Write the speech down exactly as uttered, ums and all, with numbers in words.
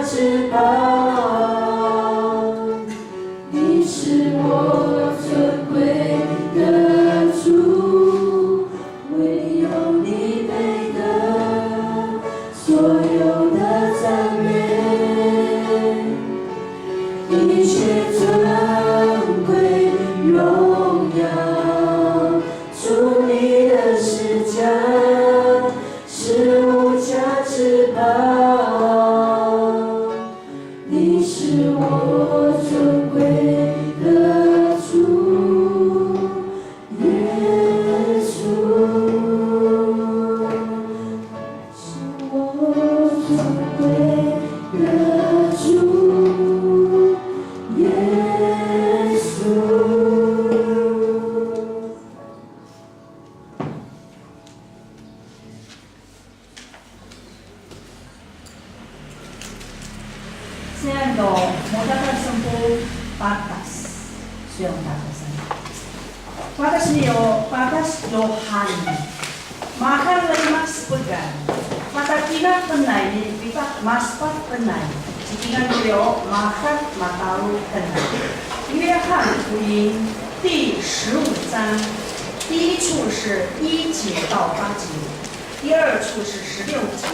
翅膀。你是我尊贵的主，唯有你配得所有的赞美。一切尊贵荣耀，主你的十架是无价之宝。你是我尊贵的主，耶稣。是我尊贵的主，耶稣。Siyang do moda ka smku patas. Siyang patas. Patas ni yo, patas yo han. Maxal rmaq spgan. Mata kingal knay ni bitaq maspat knay. Ckingal do yo maxal mataru knay. 约翰福音第十五章，第一处是一节到八节，第二处是十六节。